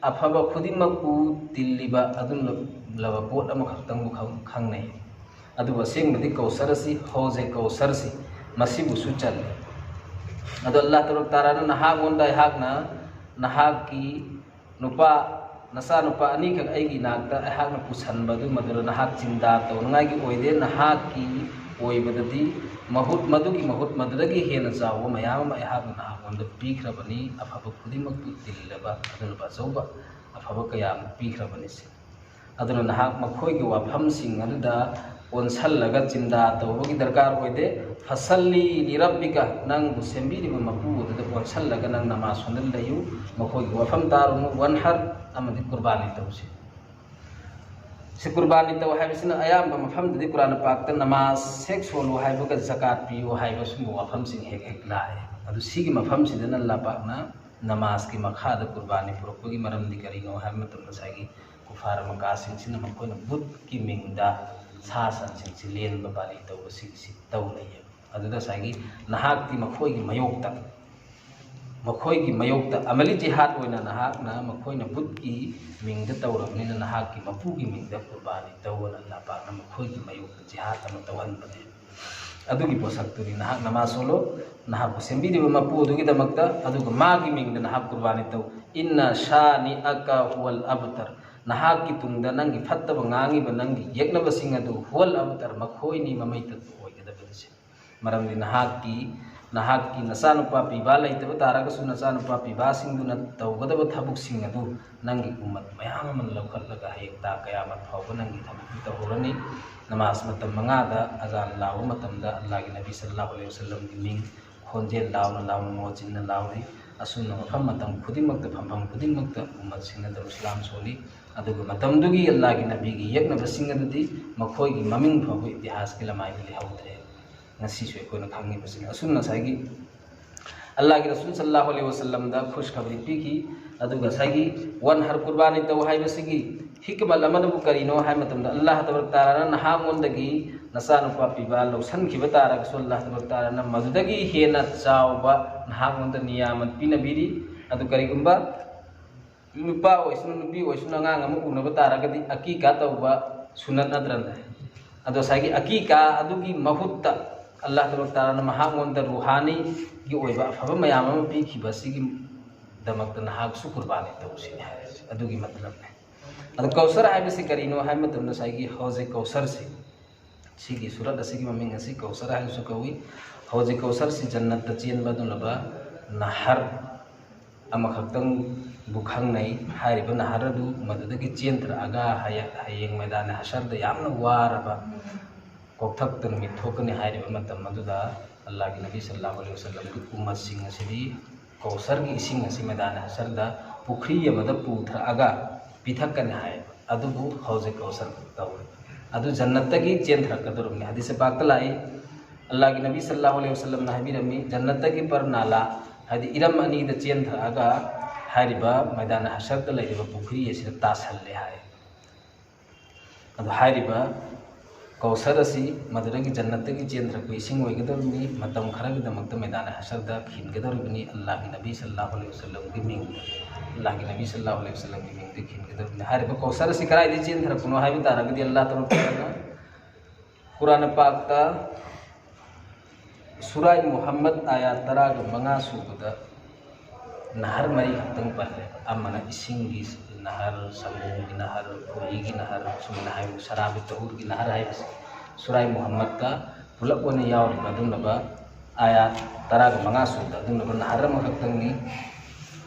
ꯑꯐꯕ ꯈꯨꯗꯤꯡꯃꯛꯄꯨ ꯇꯤꯜꯂꯤꯕ ꯑꯗꯨꯒꯨꯝꯂꯕ ꯄꯣꯠ ꯑꯃꯈꯛꯇꯪꯕꯨ ꯈꯪ-, ꯈꯪꯅꯩ꯫ ꯑꯗꯨꯕꯨ ꯑꯁꯦꯡꯕꯗꯤ ꯀꯧꯁꯔ ꯑꯁꯤ ꯍꯧꯖꯦ ꯀꯧꯁꯔꯁꯤ ꯃꯁꯤꯕꯨꯁꯨ ꯆꯜꯂꯤ꯫ ꯑꯗꯣ ꯑꯜꯂꯥꯍ ꯇꯕꯥꯔꯛ ꯇꯥꯂꯥꯅ ꯅꯍꯥꯛꯉꯣꯟꯗ ꯑꯩꯍꯥꯛꯅ ꯅꯍꯥꯛꯀꯤ ꯅꯨꯄꯥ, ꯅꯆꯥꯅꯨꯄꯥ ꯑꯅꯤꯈꯛ ꯑꯩꯒꯤ ꯏꯅꯥꯛꯇ ꯑꯩꯍꯥꯛꯅ ꯄꯨꯁꯟꯕꯗꯨ ꯃꯗꯨꯗ ꯅꯍꯥꯛ ꯆꯤꯟꯗꯥ ꯇꯧꯅꯉꯥꯏꯒꯤ ꯑꯣꯏꯗꯦ꯫ ꯅꯍꯥꯛꯀꯤ ꯑꯣꯏꯕꯗꯗꯤ ꯃꯍꯨꯠ, ꯃꯗꯨꯒꯤ ꯃꯍꯨꯠ ꯃꯗꯨꯗꯒꯤ ꯍꯦꯟꯅ ꯆꯥꯎꯕ ꯃꯌꯥꯝ ꯑꯃ ꯑꯩꯍꯥꯛꯅ ꯅꯍꯥꯛꯉꯣꯟꯗ ꯄꯤꯈ꯭ꯔꯕꯅꯤ꯫ ꯑꯐꯕ ꯈꯨꯗꯤꯡꯃꯛꯄꯨ ꯇꯤꯜꯂꯕ ꯑꯗꯨꯒꯨꯝꯂꯕ ꯑꯆꯧꯕ ꯑꯐꯕ ꯀꯌꯥ ꯑꯃ ꯄꯤꯈ꯭ꯔꯕꯅꯤ ꯁꯤ꯫ ꯑꯗꯨꯅ ꯅꯍꯥꯛ ꯃꯈꯣꯏꯒꯤ ꯋꯥꯐꯝꯁꯤꯡ ꯑꯗꯨꯗ ꯑꯣꯟꯁꯜꯂꯒ ꯆꯤꯟꯗꯥ ꯇꯧꯕꯒꯤ ꯗꯔꯀꯥꯔ ꯑꯣꯏꯗꯦ꯫ "ꯐꯁꯜꯂꯤ ꯂꯤꯔꯕꯤꯀ", ꯅꯪꯕꯨ ꯁꯦꯝꯕꯤꯔꯤꯕ ꯃꯄꯨ ꯑꯗꯨꯗ ꯑꯣꯟꯁꯜꯂꯒ ꯅꯪ ꯅꯃꯥꯖ ꯁꯣꯟꯗꯅ ꯂꯩꯌꯨ꯫ ꯃꯈꯣꯏꯒꯤ ꯋꯥꯐꯝ ꯇꯥꯔꯨꯅꯨ꯫ "ꯋꯥꯟꯍꯔ", ꯑꯃꯗꯤ ꯀꯨꯔꯕꯥꯅꯤ ꯇꯧꯁꯤ꯫ ꯁꯤ ꯀꯨꯔꯕꯥꯅꯤ ꯇꯧ ꯍꯥꯏꯕꯁꯤꯅ ꯑꯌꯥꯝꯕ ꯃꯐꯝꯗꯗꯤ ꯀꯨꯔꯥꯟ ꯄꯥꯛꯇ ꯅꯃꯥꯖ ꯍꯦꯛ ꯁꯣꯜꯂꯨ ꯍꯥꯏꯕꯒ ꯖꯀꯥꯠ ꯄꯤꯌꯨ ꯍꯥꯏꯕ ꯁꯨꯝꯕ ꯋꯥꯐꯝꯁꯤꯡ ꯍꯦꯛ ꯍꯦꯛ ꯂꯥꯛꯑꯦ꯫ ꯑꯗꯨ ꯁꯤꯒꯤ ꯃꯐꯝꯁꯤꯗꯅ ꯑꯜꯂꯥꯍ ꯄꯥꯛꯅ ꯅꯃꯥꯖꯀꯤ ꯃꯈꯥꯗ ꯀꯨꯔꯕꯥꯅꯤ ꯄꯨꯔꯛꯄꯒꯤ ꯃꯔꯝꯗꯤ ꯀꯔꯤꯅꯣ ꯍꯥꯏꯕ ꯃꯇꯝꯗ ꯉꯁꯥꯏꯒꯤ ꯀꯨꯐꯥꯔ ꯃꯀꯥꯁꯤꯡꯁꯤꯅ ꯃꯈꯣꯏꯅ ꯕꯨꯠꯀꯤ ꯃꯤꯡꯗ ꯁꯥ ꯁꯟꯁꯤꯡꯁꯤ ꯂꯦꯟꯕ ꯄꯥꯂꯤ ꯇꯧꯕꯁꯤꯡꯁꯤ ꯇꯧꯅꯩꯌꯦꯕ꯫ ꯑꯗꯨꯗ ꯉꯁꯥꯏꯒꯤ ꯅꯍꯥꯛꯇꯤ ꯃꯈꯣꯏꯒꯤ ꯃꯥꯌꯣꯛꯇ, ꯃꯈꯣꯏꯒꯤ ꯃꯥꯌꯣꯛꯇ ꯑꯃꯂꯤ ꯖꯤꯍꯥꯗ ꯑꯣꯏꯅ ꯅꯍꯥꯛꯅ ꯃꯈꯣꯏꯅ ꯕꯨꯠꯀꯤ ꯃꯤꯡꯗ ꯇꯧꯔꯕꯅꯤꯅ ꯅꯍꯥꯛꯀꯤ ꯃꯄꯨꯒꯤ ꯃꯤꯡꯗ ꯀꯨꯔꯕꯥꯅꯤ ꯇꯧꯑꯣꯅ ꯑꯜꯂꯥꯍ ꯄꯥꯛꯅ ꯃꯈꯣꯏꯒꯤ ꯃꯥꯌꯣꯛꯇ ꯖꯤꯍꯥꯗ ꯑꯃ ꯇꯧꯍꯟꯕꯅꯦ꯫ ꯑꯗꯨꯒꯤ ꯄꯣꯠꯁꯛꯇꯨꯅꯤ ꯅꯍꯥꯛ ꯅꯃꯥꯖ ꯁꯣꯜꯂꯣ, ꯅꯍꯥꯛꯄꯨ ꯁꯦꯝꯕꯤꯔꯤꯕ ꯃꯄꯨ ꯑꯗꯨꯒꯤꯗꯃꯛꯇ, ꯑꯗꯨꯒ ꯃꯥꯒꯤ ꯃꯤꯡꯗ ꯅꯍꯥꯛ ꯀꯨꯔꯕꯥꯅꯤ ꯇꯧ꯫ "ꯏꯟꯅ ꯁꯥꯅꯤ ꯑꯀ ꯍꯨꯋꯜ ꯑꯕꯇꯔ", ꯅꯍꯥꯛꯀꯤ ꯇꯨꯡꯗ ꯅꯪꯒꯤ ꯐꯠꯇꯕ ꯉꯥꯡꯉꯤꯕ ꯅꯪꯒꯤ ꯌꯦꯛꯅꯕꯁꯤꯡ ꯑꯗꯨ ꯍꯨꯋꯜ ꯑꯕꯇꯔ, ꯃꯈꯣꯏꯅꯤ ꯃꯃꯩ ꯇꯠꯄ ꯑꯣꯏꯒꯗꯕꯅꯤ꯫ ꯃꯔꯝꯗꯤ ꯅꯍꯥꯛꯀꯤ, ꯅꯍꯥꯛꯀꯤ ꯅꯆꯥꯅꯨꯄꯥ ꯄꯤꯕꯥ ꯂꯩꯇꯕ ꯇꯥꯔꯒꯁꯨ ꯅꯆꯥꯅꯨꯄꯥ ꯄꯤꯕꯥꯁꯤꯡꯗꯨꯅ ꯇꯧꯒꯗꯕ ꯊꯕꯛꯁꯤꯡ ꯑꯗꯨ ꯅꯪꯒꯤ ꯎꯝꯃꯠ ꯃꯌꯥꯝ ꯑꯃꯅ ꯂꯧꯈꯠꯂꯒ ꯍꯌꯦꯡ ꯇꯥ ꯀꯌꯥꯃꯠ ꯐꯥꯎꯕ ꯅꯪꯒꯤ ꯊꯕꯛꯇꯨ ꯇꯧꯍꯧꯔꯅꯤ꯫ ꯅꯃꯥꯖ ꯃꯇꯝ ꯃꯉꯥꯗ ꯑꯖꯥꯟ ꯂꯥꯎꯕ ꯃꯇꯝꯗ ꯑꯜꯂꯥꯍꯒꯤ ꯅꯕꯤ ꯁꯜꯂꯜꯂꯥꯍꯨ ꯑꯂꯩꯍꯤ ꯋꯁꯜꯂꯝꯒꯤ ꯃꯤꯡ ꯈꯣꯟꯖꯦꯜ ꯂꯥꯎꯅ ꯂꯥꯎꯅ ꯃꯣꯖꯤꯟꯅ ꯂꯥꯎꯔꯤ꯫ ꯑꯁꯨꯝꯅ ꯃꯐꯝ ꯃꯇꯝ ꯈꯨꯗꯤꯡꯃꯛꯇ, ꯐꯝꯐꯝ ꯈꯨꯗꯤꯡꯃꯛꯇ ꯎꯝꯃꯠꯁꯤꯡꯅ ꯗꯔꯨꯁꯂꯥꯝ ꯁꯣꯜꯂꯤ꯫ ꯑꯗꯨꯒ ꯃꯇꯝꯗꯨꯒꯤ ꯑꯜꯂꯥꯍꯒꯤ ꯅꯕꯤꯒꯤ ꯌꯦꯛꯅꯕꯁꯤꯡ ꯑꯗꯨꯗꯤ ꯃꯈꯣꯏꯒꯤ ꯃꯃꯤꯡ ꯐꯥꯎꯕ ꯏꯇꯤꯍꯥꯁꯀꯤ ꯂꯃꯥꯏꯗ ꯂꯩꯍꯧꯗ꯭ꯔꯦ꯫ ꯉꯁꯤꯁꯨ ꯑꯩꯈꯣꯏꯅ ꯈꯪꯉꯤꯕꯁꯤꯅꯤ꯫ ꯑꯁꯨꯝꯅ ꯉꯁꯥꯏꯒꯤ ꯑꯜꯂꯥꯍꯒꯤ ꯔꯁꯨꯜ ꯁꯜꯂꯜꯂꯥꯍꯨ ꯑꯂꯩꯍꯤ ꯋꯥꯁꯜꯂꯝꯗ ꯈꯨꯁꯈꯕꯔꯤ ꯄꯤꯈꯤ꯫ ꯑꯗꯨꯒ ꯉꯁꯥꯏꯒꯤ ꯋꯥꯟꯍꯔ ꯀꯨꯔꯕꯥꯅꯤ ꯇꯧ ꯍꯥꯏꯕꯁꯤꯒꯤ ꯍꯤꯀꯃꯠ ꯑꯃꯅꯕꯨ ꯀꯔꯤꯅꯣ ꯍꯥꯏꯕ ꯃꯇꯝꯗ, ꯑꯜꯂꯥꯍ ꯇꯕꯥꯔꯛ ꯇꯥꯂꯥꯅ ꯅꯍꯥꯛꯉꯣꯟꯗꯒꯤ ꯅꯆꯥꯅꯨꯄꯥ ꯄꯤꯕ ꯂꯧꯁꯤꯟꯈꯤꯕ ꯇꯥꯔꯒꯁꯨ, ꯑꯜꯂꯥꯍ ꯇꯕꯥꯔꯛ ꯇꯥꯂꯥꯅ ꯃꯗꯨꯗꯒꯤ ꯍꯦꯟꯅ ꯆꯥꯎꯕ ꯅꯍꯥꯛꯉꯣꯟꯗ ꯅꯤꯌꯥꯃꯠ ꯄꯤꯅꯕꯤꯔꯤ꯫ ꯑꯗꯨ ꯀꯔꯤꯒꯨꯝꯕ ꯅꯨꯄꯥ ꯑꯣꯏꯁꯅꯨ, ꯅꯨꯄꯤ ꯑꯣꯏꯁꯅꯨ, ꯑꯉꯥꯡ ꯑꯃ ꯎꯅꯕ ꯇꯥꯔꯒꯗꯤ ꯑꯀꯤꯀꯥ ꯇꯧꯕ ꯁꯨꯅꯠ ꯅꯠꯇ꯭ꯔꯅꯦ? ꯑꯗꯣ ꯉꯁꯥꯏꯒꯤ ꯑꯀꯤꯀꯥ ꯑꯗꯨꯒꯤ ꯃꯍꯨꯠꯇ ꯑꯜꯂꯥꯍ ꯇꯕꯥꯔꯛ ꯇꯥꯂꯥꯅ ꯃꯍꯥꯛꯉꯣꯟꯗ ꯔꯨꯍꯥꯅꯤꯒꯤ ꯑꯣꯏꯕ ꯑꯐꯕ ꯃꯌꯥꯝ ꯑꯃ ꯄꯤꯈꯤꯕ ꯑꯁꯤꯒꯤꯗꯃꯛꯇ ꯅꯍꯥꯛꯁꯨ ꯀꯨꯔꯕꯥꯅꯤ ꯇꯧꯁꯤꯅꯤ ꯍꯥꯏꯔꯤꯁꯦ꯫ ꯑꯗꯨꯒꯤ ꯃꯇꯂꯕꯅꯦ꯫ ꯑꯗꯣ ꯀꯧꯁꯔ ꯍꯥꯏꯕꯁꯤ ꯀꯔꯤꯅꯣ ꯍꯥꯏꯕ ꯃꯇꯝꯗ, ꯉꯁꯥꯏꯒꯤ ꯍꯧꯖꯤꯛ ꯀꯧꯁꯔꯁꯤ, ꯁꯤꯒꯤ ꯁꯨꯔꯠ ꯑꯁꯤꯒꯤ ꯃꯃꯤꯡ ꯑꯁꯤ ꯀꯧꯁꯔ ꯍꯥꯏꯅꯁꯨ ꯀꯧꯏ꯫ ꯍꯧꯖꯤꯛ ꯀꯧꯁꯔꯁꯤ ꯖꯟꯅꯠꯇ ꯆꯦꯟꯕ ꯑꯗꯨꯒꯨꯝꯂꯕ ꯅꯍꯔ ꯑꯃꯈꯛꯇꯪꯕꯨ ꯈꯪꯅꯩ꯫ ꯍꯥꯏꯔꯤꯕ ꯅꯍꯔ ꯑꯗꯨ ꯃꯗꯨꯗꯒꯤ ꯆꯦꯟꯊꯔꯛꯑꯒ ꯍꯌꯦ-, ꯍꯌꯦꯡ ꯃꯩꯗꯥꯟ ꯍꯁꯔꯗ ꯌꯥꯝꯅ ꯋꯥꯔꯕ ꯀꯣꯛꯊꯛꯇ ꯅꯨꯃꯤꯠ ꯊꯣꯛꯀꯅꯤ꯫ ꯍꯥꯏꯔꯤꯕ ꯃꯇꯝ ꯑꯗꯨꯗ ꯑꯜꯂꯥꯍꯒꯤ ꯅꯕꯤ ꯁꯜꯂꯜꯂꯥꯍꯨ ꯑꯂꯩꯍꯤ ꯋꯥꯁꯜꯂꯝꯒꯤ ꯎꯝꯃꯠꯁꯤꯡ ꯑꯁꯤꯗꯤ ꯀꯧꯁꯔꯒꯤ ꯏꯁꯤꯡ ꯑꯁꯤ ꯃꯩꯗꯥꯟ ꯍꯁꯔꯗ ꯄꯨꯈ꯭ꯔꯤ ꯑꯃꯗ ꯄꯨꯊꯔꯛꯑꯒ ꯄꯤꯊꯛꯀꯅꯤ ꯍꯥꯏ꯫ ꯑꯗꯨꯕꯨ ꯍꯧꯖꯤꯛ ꯀꯧꯁꯔ ꯇꯧꯔꯦ꯫ ꯑꯗꯨ ꯖꯟꯅꯠꯇꯒꯤ ꯆꯦꯟꯊꯔꯛꯀꯗꯧꯔꯕꯅꯤ꯫ ꯍꯗꯤꯁ ꯄꯥꯛꯇ ꯂꯥꯛꯏ, ꯑꯜꯂꯥꯍꯒꯤ ꯅꯕꯤ ꯁꯜꯂꯜꯂꯥꯍꯨ ꯑꯂꯩꯍꯤ ꯋꯥꯁꯜꯂꯝꯅ ꯍꯥꯏꯕꯤꯔꯝꯃꯤ, ꯖꯟꯅꯠꯇꯒꯤ ꯄꯔ ꯅꯥꯂꯥ, ꯍꯥꯏꯗꯤ ꯏꯔꯝ ꯑꯅꯤꯗ ꯆꯦꯟꯊꯔꯛꯑꯒ ꯍꯥꯏꯔꯤꯕ ꯃꯩꯗꯥꯟ ꯍꯁꯔꯗ ꯂꯩꯔꯤꯕ ꯄꯨꯈ꯭ꯔꯤ ꯑꯁꯤꯗ ꯇꯥꯁꯜꯂꯦ ꯍꯥꯏ꯫ ꯑꯗꯣ ꯍꯥꯏꯔꯤꯕ ꯀꯧꯁꯔ ꯑꯁꯤ ꯃꯗꯨꯗꯒꯤ ꯖꯟꯅꯠꯇꯒꯤ ꯆꯦꯟꯊꯔꯛꯄ ꯏꯁꯤꯡ ꯑꯣꯏꯒꯗꯧꯔꯤꯕꯅꯤ꯫ ꯃꯇꯝ ꯈꯔꯒꯤꯗꯃꯛꯇ ꯃꯩꯗꯥꯟ ꯍꯁꯔꯗ ꯈꯤꯟꯒꯗꯧꯔꯤꯕꯅꯤ, ꯑꯜꯂꯥꯍꯒꯤ ꯅꯕꯤ ꯁꯜꯂꯜꯂꯥꯍꯨ ꯑꯂꯩꯍꯤ ꯋꯥꯁꯜꯂꯝꯒꯤ ꯃꯤꯡꯗ, ꯑꯜꯂꯥꯍꯒꯤ ꯅꯕꯤ ꯁꯜꯂꯜꯂꯥꯍꯨ ꯑꯂꯩꯍꯤ ꯋꯥꯁꯜꯂꯝꯒꯤ ꯃꯤꯡꯗ ꯈꯤꯟꯒꯗꯧꯔꯤꯕꯅꯤ꯫ ꯍꯥꯏꯔꯤꯕ ꯀꯧꯁꯔ ꯑꯁꯤ ꯀꯗꯥꯏꯗꯒꯤ ꯆꯦꯟꯊꯔꯛꯄꯅꯣ ꯍꯥꯏꯕ ꯇꯥꯔꯒꯗꯤ, ꯑꯜꯂꯥꯍ ꯇꯕꯥꯔꯛ ꯇꯥꯂꯥꯅ ꯀꯨꯔꯥꯟ ꯄꯥꯛꯇ ꯁꯨꯔꯥꯏ ꯃꯨꯍꯝꯃꯗ ꯑꯥꯌꯥꯠ ꯇꯔꯥꯒ ꯃꯉꯥ ꯁꯨꯕꯗ ꯅꯍꯔ ꯃꯔꯤ ꯈꯛꯇꯪ ꯄꯜꯂꯦ꯫ ꯑꯃꯅ ꯏꯁꯤꯡꯒꯤ ꯅꯍꯔ, ꯁꯪꯒꯣꯝꯒꯤ ꯅꯍꯔ, ꯈꯣꯍꯤꯒꯤ ꯅꯍꯔ, ꯁꯨꯃꯥꯏꯅ ꯍꯥꯏꯕ, ꯁꯔꯥꯕꯤ ꯇꯍꯨꯔꯒꯤ ꯅꯍꯔ ꯍꯥꯏꯕꯁꯦ ꯁꯨꯔꯥꯏ ꯃꯨꯍꯝꯃꯗꯇ ꯄꯨꯂꯞ ꯑꯣꯏꯅ ꯌꯥꯎꯔꯤꯕ ꯑꯗꯨꯒꯨꯝꯂꯕ ꯑꯥꯌꯥꯠ ꯇꯔꯥꯒ ꯃꯉꯥ ꯁꯨꯕꯗ ꯑꯗꯨꯒꯨꯝꯂꯕ ꯅꯍꯔ ꯑꯃꯈꯛꯇꯪꯅꯤ꯫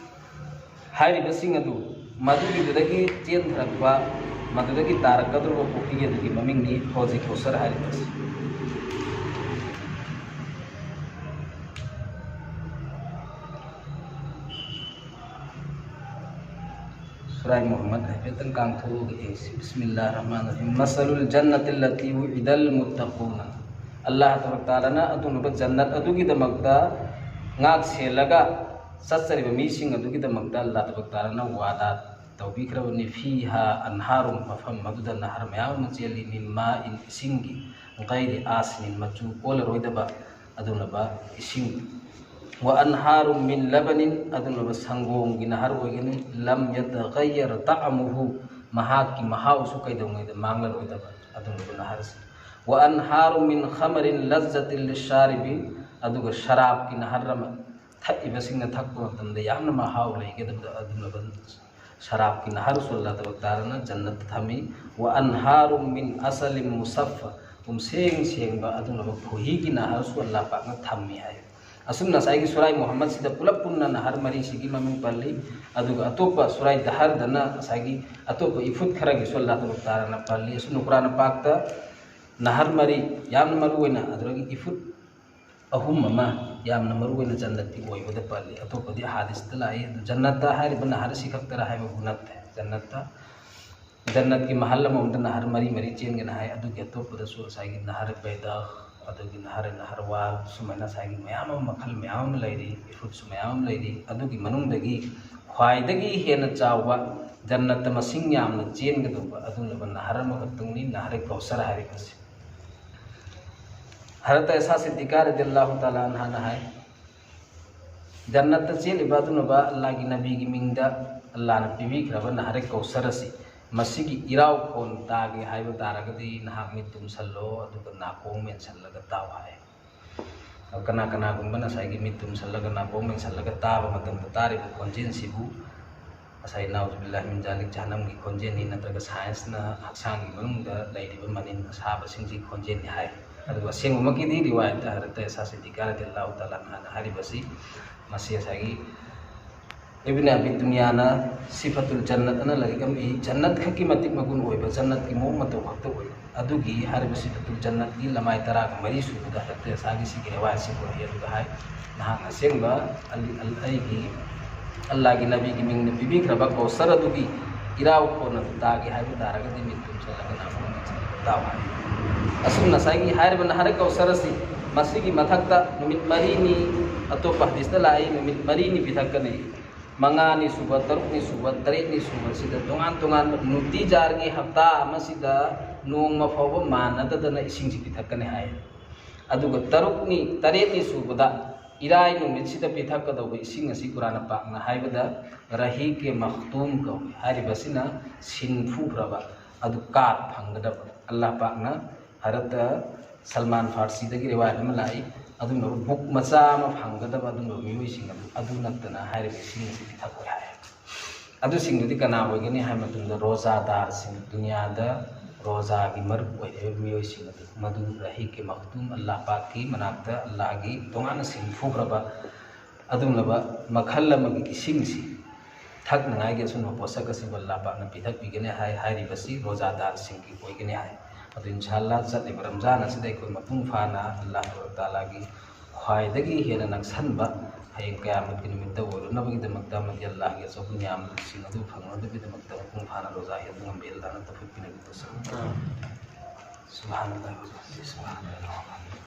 ꯍꯥꯏꯔꯤꯕꯁꯤꯡ ꯑꯗꯨ ꯃꯗꯨꯒꯤꯗꯨꯗꯒꯤ ꯆꯦꯟꯊꯔꯛꯄ, ꯃꯗꯨꯗꯒꯤ ꯇꯥꯔꯛꯀꯗꯧꯔꯤꯕ ꯄꯨꯈ꯭ꯔꯤ ꯑꯗꯨꯒꯤ ꯃꯃꯤꯡꯅꯤ ꯍꯧꯖꯤꯛ ꯀꯧꯁꯔ ꯍꯥꯏꯔꯤꯕꯁꯤ꯫ ꯁꯨꯔꯥꯏ ꯃꯨꯍꯝꯃꯗ ꯍꯥꯏꯐꯦꯠꯇꯪ ꯀꯥꯡꯊꯣꯛꯑꯒ ꯌꯦꯡꯁꯤ꯫ ꯕꯤꯁꯃꯤꯜꯂꯥꯍꯤꯔ ꯔꯍꯃꯥꯅꯤꯔ ꯔꯍꯤꯝ꯫ ꯃꯁꯂꯨꯜ ꯖꯟꯅꯇꯤꯜ ꯂꯇꯤ ꯋꯨꯏꯗꯜ ꯃꯨꯠꯇꯈꯨꯅ꯫ ꯑꯜꯂꯥꯍ ꯇꯕꯥꯔꯛ ꯇꯥꯂꯥꯅ ꯑꯗꯨꯒꯨꯝꯂꯕ ꯖꯟꯅꯠ ꯑꯗꯨꯒꯤꯗꯃꯛꯇ ꯉꯥꯛ ꯁꯦꯜꯂꯒ ꯆꯠꯆꯔꯤꯕ ꯃꯤꯁꯤꯡ ꯑꯗꯨꯒꯤꯗꯃꯛꯇ ꯑꯜꯂꯥꯍ ꯇꯕꯥꯔꯛ ꯇꯥꯂꯥꯅ ꯋꯥꯗꯥ ꯇꯧꯕꯤꯈ꯭ꯔꯕꯅꯤ꯫ ꯐꯤꯍꯥ ꯑꯟꯍꯥꯔꯨꯝ, ꯃꯐꯝ ꯑꯗꯨꯗ ꯅꯍꯔ ꯃꯌꯥꯝ ꯑꯃ ꯆꯦꯜꯂꯤ꯫ ꯃꯤꯟ ꯃꯥ ꯏꯟ, ꯏꯁꯤꯡꯒꯤ, ꯒꯩꯔꯤ ꯑꯥꯁꯤꯅꯤꯟ, ꯃꯆꯨ ꯑꯣꯜꯂꯔꯣꯏꯗꯕ ꯑꯗꯨꯒꯨꯝꯂꯕ ꯏꯁꯤꯡ꯫ ꯋꯥ ꯑꯟꯍꯥꯔꯨꯝ ꯃꯤꯟ ꯂꯕꯅꯤꯟ, ꯑꯗꯨꯒꯨꯝꯂꯕ ꯁꯪꯒꯣꯝꯒꯤ ꯅꯍꯔ ꯑꯣꯏꯒꯅꯤ꯫ ꯂꯝ ꯌꯇꯒꯌꯔ ꯇꯥꯃꯨꯍꯨ, ꯃꯍꯥꯛꯀꯤ ꯃꯍꯥꯎꯁꯨ ꯀꯩꯗꯧꯉꯩꯗ ꯃꯥꯡꯂꯔꯣꯏꯗꯕ ꯑꯗꯨꯒꯨꯝꯂꯕ ꯅꯍꯔꯁꯤꯡ꯫ ꯋꯥ ꯑꯟꯍꯥꯔꯨꯝ ꯃꯤꯟ ꯈꯃꯔꯤꯟ ꯂꯖꯖꯇꯤꯟ ꯂꯤꯁꯥꯔꯤꯕꯤꯟ, ꯑꯗꯨꯒ ꯁꯔꯥꯞꯀꯤ ꯅꯍꯔ ꯑꯃ, ꯊꯛꯏꯕꯁꯤꯡꯅ ꯊꯛꯄ ꯃꯇꯝꯗ ꯌꯥꯝꯅ ꯃꯍꯥꯎ ꯂꯩꯒꯗꯕ ꯑꯗꯨꯒꯨꯝꯂꯕ ꯁꯔꯥꯞꯀꯤ ꯅꯍꯔꯁꯨ ꯑꯜꯂꯥꯍ ꯇꯕꯥꯔꯛ ꯇꯥꯂꯥꯅ ꯖꯟꯅꯠꯇ ꯊꯝꯃꯤ꯫ ꯋꯥ ꯑꯟꯍꯥꯔꯨꯝ ꯃꯤꯟ ꯑꯁꯂꯤꯟ ꯃꯨꯁꯐꯥ, ꯄꯨꯝꯁꯦꯡ ꯁꯦꯡꯕ ꯑꯗꯨꯒꯨꯝꯂꯕ ꯈꯣꯍꯤꯒꯤ ꯅꯍꯔꯁꯨ ꯑꯜꯂꯥꯍ ꯄꯥꯛꯅ ꯊꯝꯃꯤ ꯍꯥꯏ꯫ ꯑꯁꯨꯝꯅ ꯉꯁꯥꯏꯒꯤ ꯁꯨꯔꯥꯏ ꯃꯨꯍꯝꯃꯗꯁꯤꯗ ꯄꯨꯂꯞ ꯄꯨꯟꯅ ꯅꯍꯔ ꯃꯔꯤꯁꯤꯒꯤ ꯃꯃꯤꯡ ꯄꯜꯂꯤ꯫ ꯑꯗꯨꯒ ꯑꯇꯣꯞꯄ ꯁꯨꯔꯥꯏ ꯗꯍꯔꯗꯅ ꯉꯁꯥꯏꯒꯤ ꯑꯇꯣꯞꯄ ꯏꯐꯨꯠ ꯈꯔꯒꯤꯁꯨ ꯑꯜꯂꯥꯍ ꯇꯕꯥꯔꯛ ꯇꯥꯂꯥꯅ ꯄꯜꯂꯤ꯫ ꯑꯁꯨꯝꯅ ꯀꯨꯔꯥꯟ ꯄꯥꯛꯇ ꯅꯍꯔ ꯃꯔꯤ ꯌꯥꯝꯅ ꯃꯔꯨ ꯑꯣꯏꯅ, ꯑꯗꯨꯗꯒꯤ ꯏꯐꯨꯠ ꯑꯍꯨꯝ ꯑꯃ ꯌꯥꯝꯅ ꯃꯔꯨ ꯑꯣꯏꯅ ꯖꯟꯅꯠꯀꯤ ꯑꯣꯏꯕꯗ ꯄꯜꯂꯤ꯫ ꯑꯇꯣꯞꯄꯗꯤ ꯍꯥꯗꯤꯁꯇ ꯂꯥꯛꯏ꯫ ꯑꯗꯨ ꯖꯟꯅꯠꯇ ꯍꯥꯏꯔꯤꯕ ꯅꯍꯔ ꯑꯁꯤ ꯈꯛꯇꯔ ꯍꯥꯏꯕꯕꯨ ꯅꯠꯇꯦ꯫ ꯖꯟꯅꯠꯇ, ꯖꯟꯅꯠꯀꯤ ꯃꯍꯜ ꯑꯃꯃꯝꯗ ꯅꯍꯔ ꯃꯔꯤ ꯃꯔꯤ ꯆꯦꯟꯒꯅꯤ ꯍꯥꯏ꯫ ꯑꯗꯨꯒꯤ ꯑꯇꯣꯞꯄꯗꯁꯨ ꯉꯁꯥꯏꯒꯤ ꯅꯍꯔ ꯕꯩꯗꯥ, ꯑꯗꯨꯒꯤ ꯅꯍꯔ, ꯅꯍꯔ ꯋꯥꯜ, ꯁꯨꯃꯥꯏꯅ ꯉꯁꯥꯏꯒꯤ ꯃꯌꯥꯝ ꯑꯃ, ꯃꯈꯜ ꯃꯌꯥꯝ ꯑꯃ ꯂꯩꯔꯤ, ꯏꯐꯨꯠꯁꯨ ꯃꯌꯥꯝ ꯑꯃ ꯂꯩꯔꯤ꯫ ꯑꯗꯨꯒꯤ ꯃꯅꯨꯡꯗꯒꯤ ꯈ꯭ꯋꯥꯏꯗꯒꯤ ꯍꯦꯟꯅ ꯆꯥꯎꯕ ꯖꯟꯅꯠꯇ ꯃꯁꯤꯡ ꯌꯥꯝꯅ ꯆꯦꯟꯒꯗꯧꯕ ꯑꯗꯨꯒꯨꯝꯂꯕ ꯅꯍꯔ ꯑꯃꯈꯛꯇꯪꯅꯤ, ꯅꯍꯔ ꯀꯧꯁꯔ ꯍꯥꯏꯔꯤꯕꯁꯤ꯫ ꯍꯔꯠ ꯑꯦꯁꯥ ꯁꯤꯗꯤꯀꯥ ꯔꯗꯤꯌꯜꯂꯥꯍꯨ ꯇꯥꯂꯥ ꯑꯟꯍꯥꯅ ꯍꯥꯏ, ꯖꯟꯅꯠꯇ ꯆꯦꯜꯂꯤꯕ ꯑꯗꯨꯒꯨꯝꯂꯕ ꯑꯜꯂꯥꯍꯒꯤ ꯅꯕꯤꯒꯤ ꯃꯤꯡꯗ ꯑꯜꯂꯥꯍꯅ ꯄꯤꯕꯤꯈ꯭ꯔꯕ ꯅꯍꯔ ꯀꯧꯁꯔ ꯑꯁꯤ, ꯃꯁꯤꯒꯤ ꯏꯔꯥꯎ ꯈꯣꯟ ꯇꯥꯒꯦ ꯍꯥꯏꯕ ꯇꯥꯔꯒꯗꯤ ꯅꯍꯥꯛ ꯃꯤꯠ ꯇꯨꯝꯁꯜꯂꯣ, ꯑꯗꯨꯒ ꯅꯥꯀꯣꯡ ꯃꯦꯟꯁꯜꯂꯒ ꯇꯥꯎ ꯍꯥꯏ꯫ ꯀꯅꯥ ꯀꯅꯥꯒꯨꯝꯕꯅ ꯉꯁꯥꯏꯒꯤ ꯃꯤꯠ ꯇꯨꯝꯁꯜꯂꯒ ꯅꯥꯀꯣꯡ ꯃꯦꯟꯁꯜꯂꯒ ꯇꯥꯕ ꯃꯇꯝꯗ ꯇꯥꯔꯤꯕ ꯈꯣꯟꯖꯦꯜꯁꯤꯕꯨ ꯉꯁꯥꯏ ꯅꯥꯎꯖꯨꯕꯤꯜꯂꯥꯍꯤ ꯃꯤꯟ ꯖꯥꯂꯤꯛ ꯖꯍꯟꯅꯝꯒꯤ ꯈꯣꯟꯖꯦꯜꯅꯤ, ꯅꯠꯇ꯭ꯔꯒ ꯁꯥꯏꯟꯁꯅ ꯍꯛꯆꯥꯡꯒꯤ ꯃꯅꯨꯡꯗ ꯂꯩꯔꯤꯕ ꯃꯅꯤꯟ ꯑꯁꯥꯕꯁꯤꯡꯒꯤ ꯈꯣꯟꯖꯦꯜꯅꯤ ꯍꯥꯏ꯫ ꯑꯗꯨꯒ ꯑꯁꯦꯡꯕꯃꯛꯀꯤꯗꯤ ꯔꯤꯋꯥꯌꯠꯇ ꯍꯔꯠ ꯑꯦꯁꯥ ꯁꯤꯗꯤꯀꯥ ꯔꯗꯤꯌꯜꯂꯥꯍꯨ ꯇꯥꯂꯥ ꯑꯟꯍꯥꯅ ꯍꯥꯏꯔꯤꯕꯁꯤ, ꯃꯁꯤ ꯉꯁꯥꯏꯒꯤ ꯏꯕꯅ ꯑꯕꯤ ꯗꯨꯅꯤꯌꯥꯅ ꯁꯤꯐꯥꯇꯨꯜ ꯖꯟꯅꯠ ꯑꯅ ꯂꯥꯏꯔꯤꯛ ꯑꯃ ꯏ, ꯖꯟꯅꯠ ꯈꯛꯀꯤ ꯃꯇꯤꯛ ꯃꯒꯨꯟ ꯑꯣꯏꯕ, ꯖꯟꯅꯠꯀꯤ ꯃꯑꯣꯡ ꯃꯇꯧ ꯈꯛꯇ ꯑꯣꯏꯕ꯫ ꯑꯗꯨꯒꯤ ꯍꯥꯏꯔꯤꯕ ꯁꯤꯐꯥꯇꯨꯜ ꯖꯟꯅꯠꯀꯤ ꯂꯃꯥꯏ ꯇꯔꯥꯒ ꯃꯔꯤ ꯁꯨꯕꯗ ꯍꯔꯠ ꯑꯦꯁꯥꯒꯤ ꯁꯤꯒꯤ ꯔꯤꯋꯥꯌꯠꯁꯤ ꯄꯨꯔꯛꯏ꯫ ꯑꯗꯨꯒ ꯍꯥꯏ, ꯅꯍꯥꯛꯅ ꯑꯁꯦꯡꯕ ꯑꯜ-, ꯑꯜ-, ꯑꯩꯒꯤ ꯑꯜꯂꯥꯍꯒꯤ ꯅꯕꯤꯒꯤ ꯃꯤꯡꯅ ꯄꯤꯕꯤꯈ꯭ꯔꯕ ꯀꯧꯁꯔ ꯑꯗꯨꯒꯤ ꯏꯔꯥꯎ ꯈꯣꯟ ꯑꯗꯨ ꯇꯥꯒꯦ ꯍꯥꯏꯕ ꯇꯥꯔꯒꯗꯤ ꯃꯤꯠ ꯇꯨꯝꯁꯤꯜꯂꯒ ꯅꯥꯀꯣꯡ ꯃꯦꯟꯁꯤꯜꯂꯒ ꯇꯥꯎ ꯍꯥꯏ꯫ ꯑꯁꯨꯝꯅ ꯉꯁꯥꯏꯒꯤ ꯍꯥꯏꯔꯤꯕ ꯅꯍꯔ ꯀꯧꯁꯔ ꯑꯁꯤ ꯃꯁꯤꯒꯤ ꯃꯊꯛꯇ ꯅꯨꯃꯤꯠ ꯃꯔꯤꯅꯤ, ꯑꯇꯣꯞꯄ ꯍꯗꯤꯁꯇ ꯂꯥꯛꯏ, ꯅꯨꯃꯤꯠ ꯃꯔꯤꯅꯤ ꯄꯤꯊꯛꯀꯅꯤ꯫ ꯃꯉꯥꯅꯤ ꯁꯨꯕ, ꯇꯔꯨꯛꯅꯤ ꯁꯨꯕ, ꯇꯔꯦꯠꯅꯤ ꯁꯨꯕ, ꯁꯤꯗ ꯇꯣꯉꯥꯟ ꯇꯣꯉꯥꯟꯕ ꯅꯨꯡꯇꯤ ꯖꯥꯔꯒꯤ ꯍꯞꯇꯥ ꯑꯃꯁꯤꯗ ꯅꯣꯡꯃ ꯐꯥꯎꯕ ꯃꯥꯟꯅꯗꯗꯅ ꯏꯁꯤꯡꯁꯤ ꯄꯤꯊꯛꯀꯅꯤ ꯍꯥꯏ꯫ ꯑꯗꯨꯒ ꯇꯔꯨꯛꯅꯤ, ꯇꯔꯦꯠꯅꯤ ꯁꯨꯕꯗ ꯏꯔꯥꯏ ꯅꯨꯃꯤꯠꯁꯤꯗ ꯄꯤꯊꯛꯀꯗꯧꯕ ꯏꯁꯤꯡ ꯑꯁꯤ ꯀꯨꯔꯥꯟ ꯄꯥꯛꯅ ꯍꯥꯏꯕꯗ ꯔꯍꯤꯀꯦ ꯃꯈꯇꯨꯝ ꯀꯧꯏ꯫ ꯍꯥꯏꯔꯤꯕꯁꯤꯅ ꯁꯤꯟ ꯐꯨꯈ꯭ꯔꯕ ꯑꯗꯨ ꯀꯥꯔ ꯐꯪꯒꯗꯕ꯫ ꯑꯜꯂꯥꯍ ꯄꯥꯛꯅ ꯍꯔꯠꯇ ꯁꯜꯃꯥꯟ ꯐꯥꯔꯁꯤꯗꯒꯤ ꯔꯤꯋꯥꯌꯠ ꯑꯃ ꯂꯥꯛꯏ, ꯑꯗꯨꯝꯕ ꯕꯨꯛ ꯃꯆꯥ ꯑꯃ ꯐꯪꯒꯗꯕ ꯑꯗꯨꯝꯕ ꯃꯤꯑꯣꯏꯁꯤꯡ ꯑꯗꯨ, ꯑꯗꯨ ꯅꯠꯇꯅ ꯍꯥꯏꯔꯤꯕ ꯏꯁꯤꯡ ꯑꯁꯤ ꯄꯤꯊꯛꯑꯣꯏ ꯍꯥꯏ꯫ ꯑꯗꯨꯁꯤꯡꯗꯨꯗꯤ ꯀꯅꯥ ꯑꯣꯏꯒꯅꯤ ꯍꯥꯏꯕ ꯃꯇꯝꯗ, ꯔꯣꯖꯥꯗꯥꯔꯁꯤꯡ, ꯗꯨꯅꯤꯌꯥꯗ ꯔꯣꯖꯥꯒꯤ ꯃꯔꯨꯞ ꯑꯣꯏꯔꯤꯕ ꯃꯤꯑꯣꯏꯁꯤꯡ ꯑꯗꯨ, ꯃꯗꯨ ꯔꯍꯤꯀꯦ ꯃꯈꯇꯨꯝ, ꯑꯜꯂꯥꯍ ꯄꯥꯛꯀꯤ ꯃꯅꯥꯛꯇ ꯑꯜꯂꯥꯍꯒꯤ ꯇꯣꯉꯥꯟꯅ ꯁꯤꯟ ꯐꯨꯈ꯭ꯔꯕ ꯑꯗꯨꯒꯨꯝꯂꯕ ꯃꯈꯜ ꯑꯃꯒꯤ ꯏꯁꯤꯡꯁꯤ ꯊꯛꯅꯉꯥꯏꯒꯤ ꯑꯁꯨꯝꯕ ꯄꯣꯠꯁꯛ ꯑꯁꯤꯕꯨ ꯑꯜꯂꯥꯍ ꯄꯥꯛꯅ ꯄꯤꯊꯛꯄꯤꯒꯅꯤ ꯍꯥꯏ꯫ ꯍꯥꯏꯔꯤꯕꯁꯤ ꯔꯣꯖꯥꯗꯥꯔꯁꯤꯡꯒꯤ ꯑꯣꯏꯒꯅꯤ ꯍꯥꯏ꯫ ꯑꯗꯨ ꯏꯟꯁꯥ ꯑꯜꯂꯥꯍ ꯆꯠꯂꯤꯕ ꯔꯝꯖꯥꯟ ꯑꯁꯤꯗ ꯑꯩꯈꯣꯏ ꯃꯄꯨꯡ ꯐꯥꯅ ꯑꯜꯂꯥꯍ ꯇꯕꯥꯔꯛ ꯇꯥꯂꯥꯒꯤ ꯈ꯭ꯋꯥꯏꯗꯒꯤ ꯍꯦꯟꯅ ꯅꯛꯁꯟꯕ ꯍꯌꯦꯡ ꯀꯌꯥꯃꯠꯀꯤ ꯅꯨꯃꯤꯠꯇ ꯑꯣꯏꯔꯨꯅꯕꯒꯤꯗꯃꯛꯇ ꯑꯃꯗꯤ ꯑꯜꯂꯥꯍꯒꯤ ꯑꯆꯧꯕ ꯅꯤꯌꯥꯝꯁꯤꯡ ꯑꯗꯨ ꯐꯪꯅꯅꯕꯒꯤꯗꯃꯛꯇ ꯃꯄꯨꯡ ꯐꯥꯅ ꯔꯣꯖꯥ ꯍꯦꯟꯕ ꯉꯝꯕ ꯑꯜꯂꯥꯍꯅ ꯇꯧꯐꯤꯛ ꯄꯤꯅꯕꯤꯌꯨ꯫ ꯁꯨꯕꯍꯥꯅꯜꯂꯥꯍꯤ ꯋꯕꯤꯍꯝꯗꯤꯍꯤ, ꯁꯨꯕꯍꯥꯅꯜꯂꯥꯍꯤ ꯋꯕꯤꯍꯝꯗꯤꯍꯤ꯫